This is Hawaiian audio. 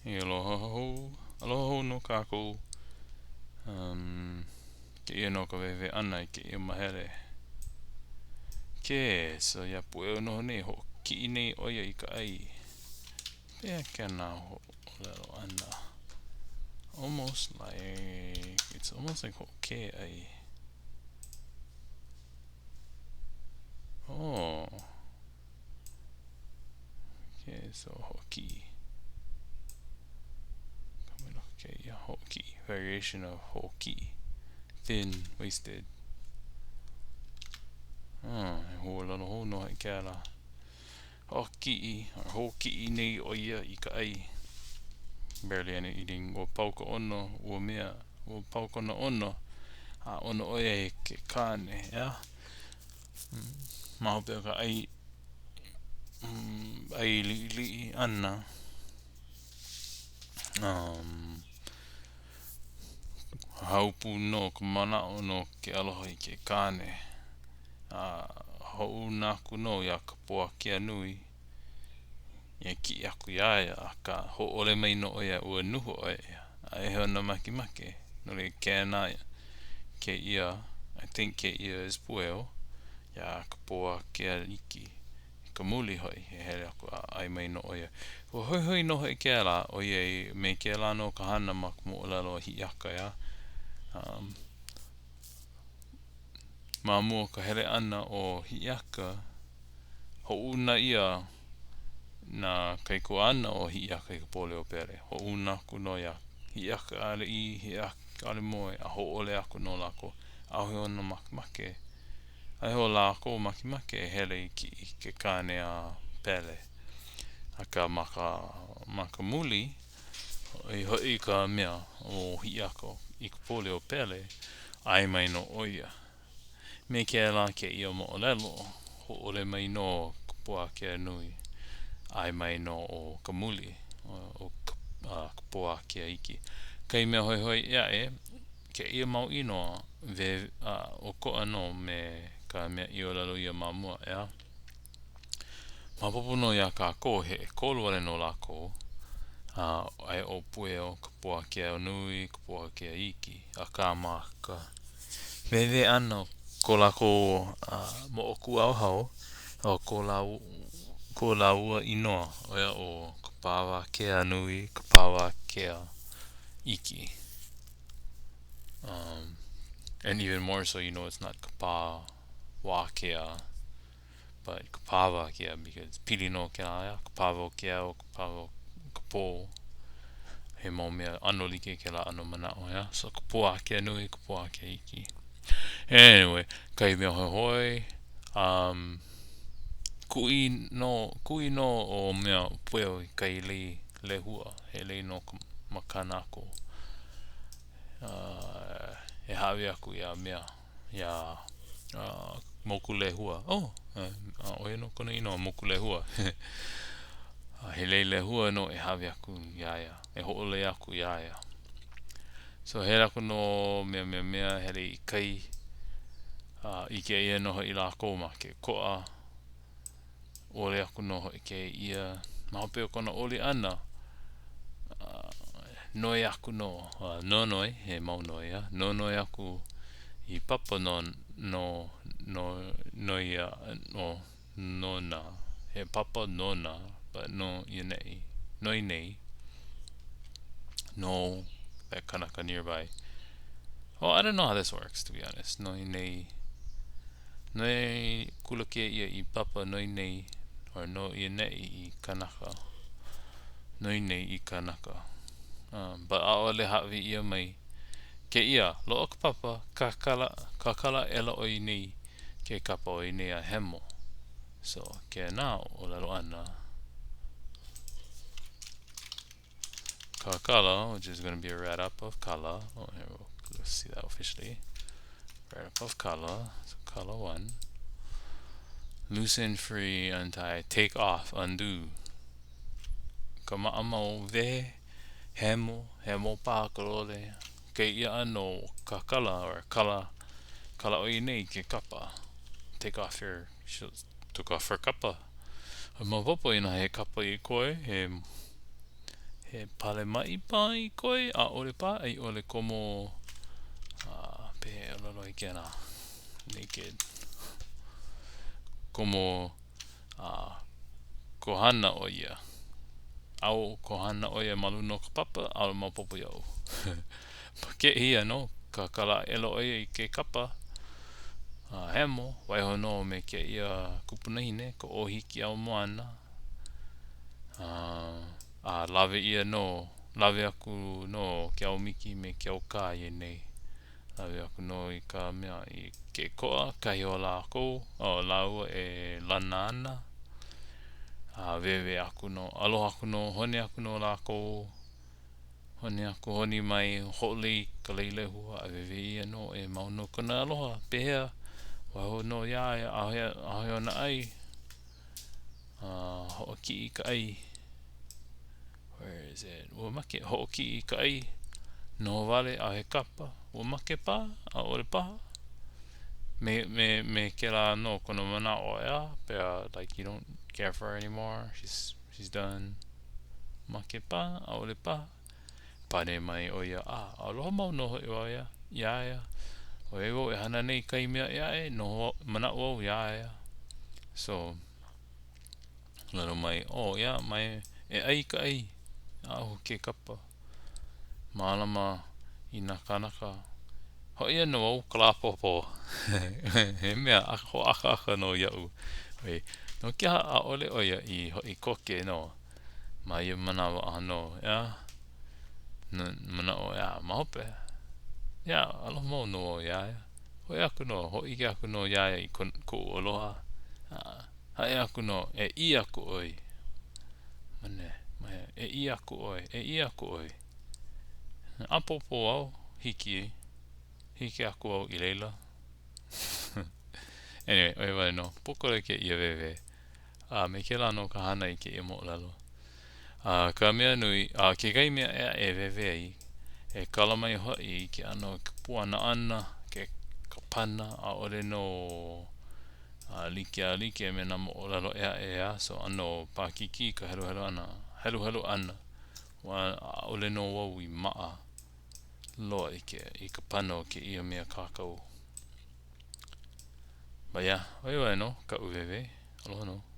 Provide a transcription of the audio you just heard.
E aloha hou, aloha hou nō kākou. Um, kēia nō ka wehewehe ʻana i kēia mahele. Okay, so iā Pueo e noho nei, hoʻokiʻi nei ʻo ia i ka ʻai. Pehea kēnā ʻōlelo ʻana? Almost like, it's almost like hoʻokē ʻai. Oh. Okay, so hoʻokiʻi. Okay, yeah, hoʻokiʻi. Variation of hoʻokiʻi. Thin, waisted. Oh, he huaʻōlelo hou nō hoʻi kēlā. Hoʻokiʻi, or hōkiʻi nei ʻo ia i ka ʻai. Barely any eating. Ua pau ka ʻono, ua mea, ua pau kona ʻono, a ʻono ʻo ia i ke kāne, ʻeā? Ma hope o ka ʻai, ʻai liʻiliʻi ʻana, um, haupu nō ka manaʻo no ke aloha i ke kāne. A hoʻouna aku nō iā Kapoakeanui e kiʻi aku iā ia, akā, hōʻole mai nō ʻo ia ua nuhu ʻo ia, ʻaʻohe ona makemake, no laila kēnā kēia, I think kēia is Pueo, iā Kapoakeaiki, i ka muli hoʻi, e hele aku a ʻae mai nō ʻo ia. Ua hoihoi nō hoʻi kēlā, ʻoiai me kēlā nō ka hana ma ka moʻolelo a Hiʻiaka, ʻeā. Um, Ma mua o ka hele ʻana o Hiʻiaka, hoʻouna ʻia nā kaikuaʻana o Hiʻiaka i ka pōleo Pele. Hoʻouna aku nō iā Hiʻiaka, ʻaʻole ʻī, Hiʻiaka, ʻaʻole moe, a hōʻole aku nō lākou. ʻAʻohe ona makemake, ʻaʻohe o lākou makemake e hele i kiʻi i ke kāne a Pele. Akā ma ka, ma ka muli, I hoʻi ka mea ʻo Hiʻiaka i ka pōleo Pele, ʻae mai nō ʻo ia. Me kēlā kēia moʻolelo, hōʻole mai nō Kapoakeanui, ʻae mai nō ʻo Kamuli, ʻo Kapoakeaiki. Kahi mea hoihoi ʻē aʻe, kēia mau inoa, ʻokoʻa nō me ka mea i ʻōlelo ʻia ma mua, ʻeā? Maopopo nō iā kākou he ʻekolu wale nō lākou, a aia ʻo Pueo, Kapoakeanui, Kapoakeaiki, akā ma ka wehewehe ʻana o ko lākou moʻokūʻauhau, o ko ko lāua inoa, ʻo ia ʻo Kapāwakeanui, Kapāwakeaiki. Um, and even more so, you know, it's not Kapāwākea. But Kapāwākea because pili nō kēlā ʻeā, ka pawa o ke ao, ka pawa o ka pō. He mau mea ʻano like kēlā ʻano manaʻo, ʻeā? So Kapoakeanui, Kapoakeaiki. Anyway, kahi mea hoihoi, um, kuʻi nō, kuʻi nō ʻo mea Pueo i kahi lei lehua, he lei no ka makana aku. Uh, e hāʻawi aku iā mea. Iā Mokulehua. Oh, ʻo ia nō kona inoa, Mokulehua. He lei lehua nō e hāʻawi aku iā ia, e hoʻolei aku iā ia. So hele aku nō mea mea mea, hele i kai, a ʻike ʻia nō hoʻi lākou ma ke koʻa. ʻOli aku nō hoʻi kēia ma hope o kona ʻoli ʻana, noi aku nō, nonoi, he mau noi ia, nonoi aku i papa no, no, no, no ia, no, nona, he papa nona, but no ia nei, noi nei, no that kanaka nearby. Well, I don't know how this works, to be honest. Noi nei. Noi kula kēia i papa noi nei or no ia nei i kanaka. Noi nei i kanaka. Um, but ʻaʻole hāʻawi ʻia mai kēia. Loaʻa ka papa, kakala, kakala aʻela ʻo ia nei ke kapa o ia nei a hemo. So, kēnā ʻōlelo ʻana. Kakala, which is going to be a write up of kala. Oh, here we'll, let's see that officially. Write up of kala, so kala 1. Loosen, free, untie, take off, undo. Ka maʻamau wehe, hemo, hemo paha ka lole. Kēia ʻano kakala or kala, kala ʻo ia nei ke kapa. Take off your, took off her kapa. A maopopo inā he kapa i koe, he. He pale maʻi paha i koe, ʻaʻole paha, a i ʻole komo, uh, pehea e ʻōlelo ai kēlā? Naked. Komo uh, kohana ʻo ia. ʻAu kohana ʻo ia ma luna o ka papa, ʻaʻole maopopo iaʻu. Makeʻe ia nō, kākala aʻela ʻo ia i ke kapa a hemo, waiho nō me kēia kupunahine, ka ʻŌhikiʻaumoana. A, a lawe ʻia nō, lawe aku nō ke aumiki me ke aukā iā nei. Lawe aku nō i ka mea i ke koʻa, kahi o lākou, o lāua e lana ana. A wēwē aku nō, aloha aku nō, honi aku nō lākou. Honi aku, honi mai, hoʻolei ka lei lehua a wēwē ʻia nō e mau nō kona aloha. Pehea, waiho nō iā ia, ʻaʻohe, ʻaʻohe ona ʻai. A hoʻokiʻi i ka ʻai. Where is it? Ua make, hoʻokiʻi i ka ʻai. Noho wale, ʻaʻohe kapa. Ua make paha, ʻaʻole paha. Me, me, me kēlā nō kona manaʻo, ʻeā, pehea, like you don't care for her anymore, she's, she's done. Make paha, ʻaʻole paha. Pane mai ʻo ia, A, aloha mau nō hoʻi wau iā, iā ia. ʻOiai wau e hana nei i kahi mea ʻē aʻe, noho, manaʻo au iā ia. So, ʻōlelo mai, Oh, yeah, mai, e ʻai i ka ʻai. Aʻohu ke kapa. Mālama i nā kānaka. Hoʻi ana wau ka lā ʻapōpō. He mea hoʻākaaka nō iaʻu. No ke aha ʻaʻole ʻo ia i hoʻi koke nō ma ia manawa ʻānō, ʻeā? Manaʻo, ʻeā, ma hope, ʻeā, aloha mau nō wau iā ia. Hoʻi aku nō, hōʻike aku nō iā ia i koʻu aloha. Haʻi aku nō, e ʻī aku ʻoe. Mane, e ʻī aku ʻoe, e ʻī aku ʻoe. ʻApōpō au, hiki, hiki aku au i laila. Anyway, ʻo ia wale nō. Pōkole kēia wēwē. A me kēlā nō ka hana i kēia moʻolelo. A ka mea nui, a kekahi mea ʻē aʻe e wēwē ai, e kala mai hoʻi i ke ʻano o ke puana ʻana, ke ka pana, ʻaʻole nō a like a like me nā moʻolelo ʻē aʻe ʻeā, so ʻano paʻakikī ka heluhelu ʻana, heluhelu ʻana. Ua ʻaʻole nō wau i maʻa loa i ke i ka pana o kēia mea kākau. But yeah, ʻo ia wale nō kaʻu wēwē. Aloha nō.